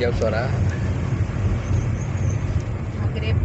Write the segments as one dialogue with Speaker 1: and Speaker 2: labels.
Speaker 1: Jam sora.
Speaker 2: Maghrib.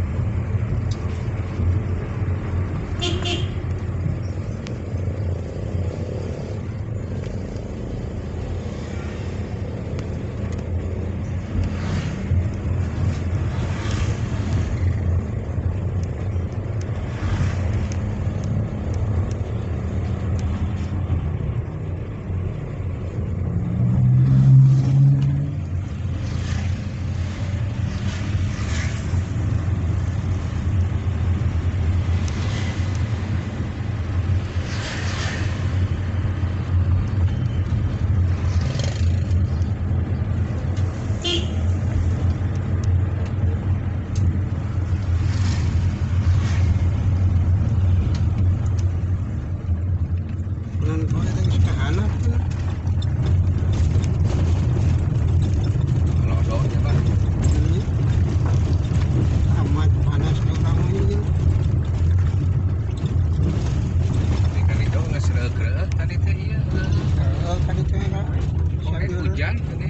Speaker 1: Hujan tadi.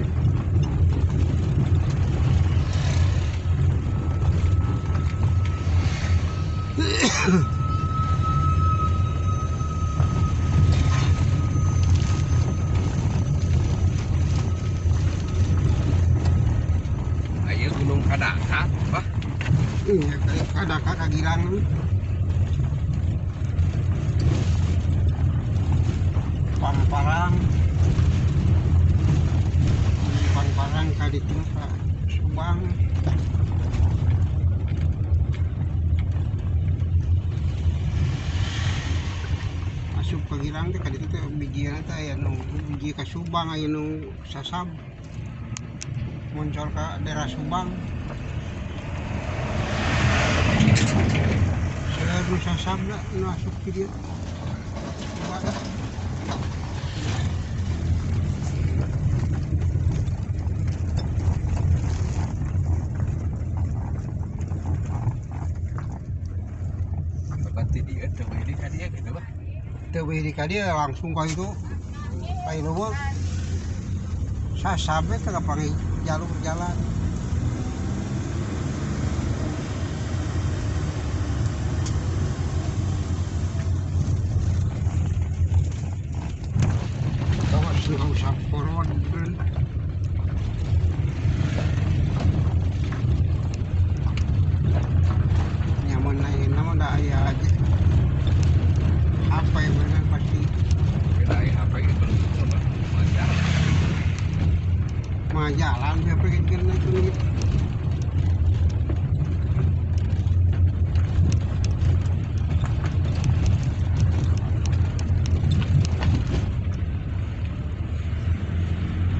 Speaker 1: Ayo Gunung Kadaka, Pak.
Speaker 3: Iya, Kadaka Kagilang. Pamparang. Parang kali itu Pak Subang. Masuk ke Girang teh kali itu teh bijina teh aya nu biji ka Subang aya nu sasab muncul ke daerah Subang. Saya nu sasab lah nu asup di dieu. Teu ka dia langsung ka itu ka leuweung sasabe teh kapanggih jalur jalan. Tawas nu usah koron. Nyaman ayeuna mah da aya aja. HP bener pasti.
Speaker 1: Beda HP itu majalah.
Speaker 3: Majalah siapa kira itu.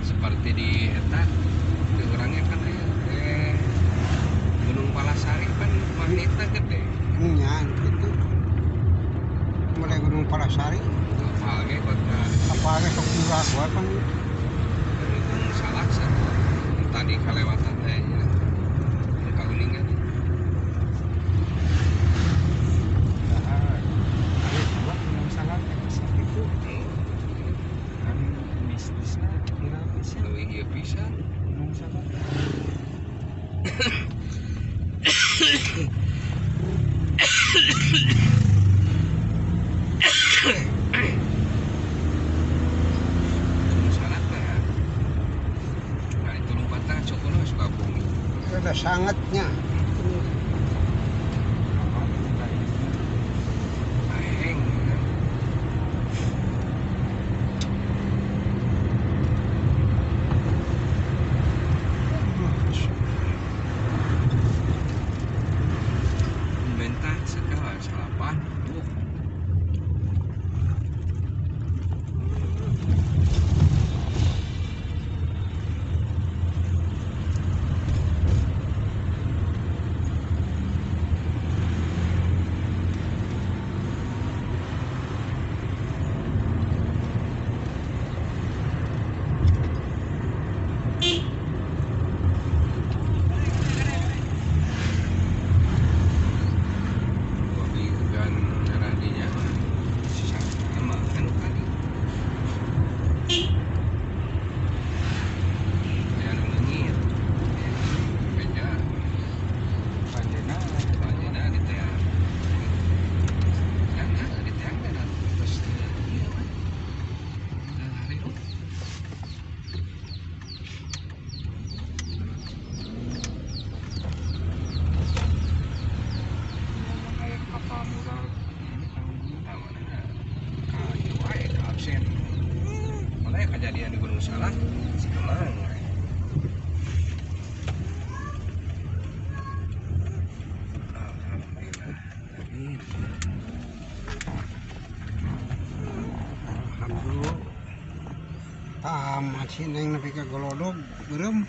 Speaker 1: Seperti di eta di orangnya kan Gunung Palasari kan magnetnya gede.
Speaker 3: Iya, gitu. Mulai Gunung Palasari
Speaker 1: apalagi kota
Speaker 3: apalagi sok murah gua kan
Speaker 1: Gunung Salak satu tadi kelewatan teh ya Kauningan.
Speaker 4: Ada dua Gunung Salak yang itu kan bisnisnya viral pisan
Speaker 1: leuwih ieu pisan
Speaker 4: Gunung Salak.
Speaker 3: Ada sangatnya.
Speaker 1: Mentah segala salapan. Salak Cikemang. Alhamdulillah. Amin.
Speaker 3: Alhamdulillah. Tamat si Neng nepi ka golodog beureum.